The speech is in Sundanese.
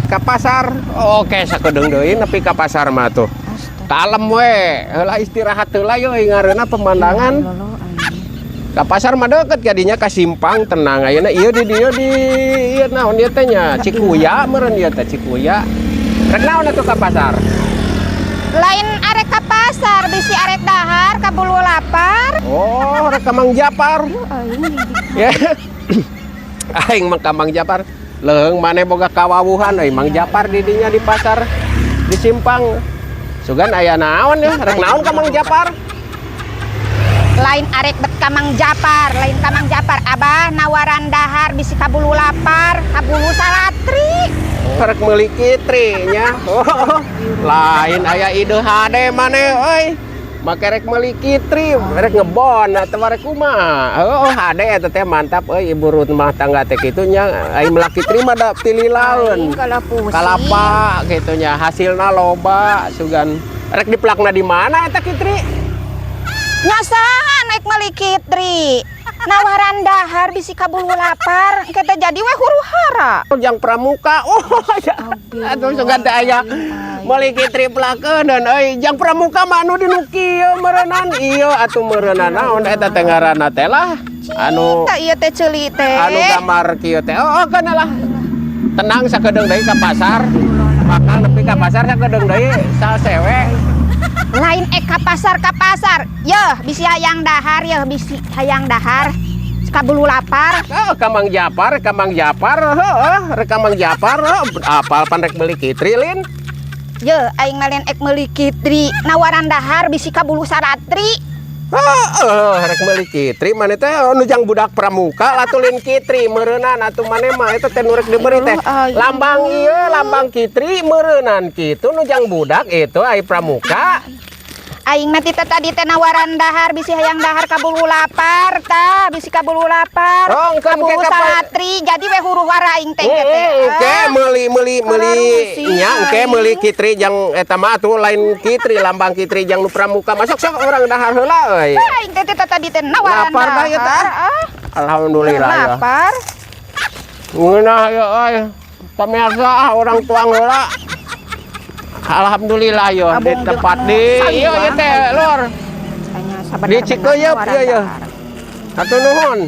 Ka pasar. Oke, sakedeung deui nepi ka pasar mah tuh. Kalem we, heula istirahat heula yo, ngareuna pemandangan. Ka pasar mah deket jadinya ka simpang, tenang ayeuna ieu di dieu di ieu naon ieu teh nya, Cikuya meureun ieu teh, Cikuya. Rek naon atuh ka pasar? Lain arek ka pasar, bisi arek dahar kabulu lapar. Oh, rek ka Mang Japar. Ya. Aing mah ka Mang Japar. Leung maneh boga kawawuhan euy, Mang Japar di dinya di pasar di simpang. Sugan aya naon ya? Rek naon ka Mang Japar? Lain arek bet ka Mang Japar, lain ka Mang Japar. Abah nawaran dahar bisi kabulu lapar, kabulu salatri. Rek meuli kitri nya. Oh, lain aya ide hade maneh euy. Make rek meuli kitri, rek ngebon atau rek kumaha? Oh, hade eta teh mantap euy, ibu rumah tangga teh kitu nya. Ai melak kitri mah da tililaeun. Kalau pusing. Kalapa gitu nya, hasilna loba sugan. Rek dipelakna di mana eta kitri? Nya saha naik meuli kitri? Nawaran dahar bisi kabulu lapar, kita jadi we huru hara. Yang pramuka. Oh, ya. Atuh sugan teh aya meuli kitri pelakeun euy. Jang pramuka mah anu di nu kieu meureunnan. Ieu atuh meureunnan naon eta teh ngaranna teh lah. Anu Tah ieu teh ceuli teh. Anu gambar kieu teh. Oh, kana lah. Tenang, sakedeung deui ka pasar. Bakal nepi ka pasar sakedeung deui sasewe. Lain ek ka pasar, ka pasar. Yeuh, bisi hayang dahar, yeuh bisi hayang dahar. Kabulu lapar. Oh, ka Mang Japar, ka Mang Japar, heeh, rek ka Mang Japar, heuh, apal pan rek meuli kitri lin. Yeuh, aing mah lain ek meuli kitri, nawaran dahar bisi kabulu saratri. Heeh, rek meuli kitri maneh teh anu jang budak pramuka atuh lain kitri meureunan atuh maneh mah eta teh nu rek diberi teh. Lambang ieu lambang kitri meureunan kitu nu jang budak itu ai pramuka. Aing mah tita tadi teh nawaran dahar bisi hayang dahar kabulu lapar tah, bisi kabulu lapar. Oh, engkeun kabulu ke saratri, jadi we huru hara aing teh teh. Engke meuli meuli meuli Kararusi, nya engke aing. Meuli kitri jang eta mah atuh lain kitri, lambang kitri jang nu pramuka. Masuk sok urang dahar heula euy. Aing teh tita tadi teh nawaran Lapar dah ieu teh. Dahar. Ah, Alhamdulillah ya. Lapar. Ngeunah ya euy. Pemirsa ah, urang tuang heula. Alhamdulillah yo di Abong tempat jeung di anu iya ieu teh lur. Hanya Di Cikeuyeup ieu ya. Hatur nuhun.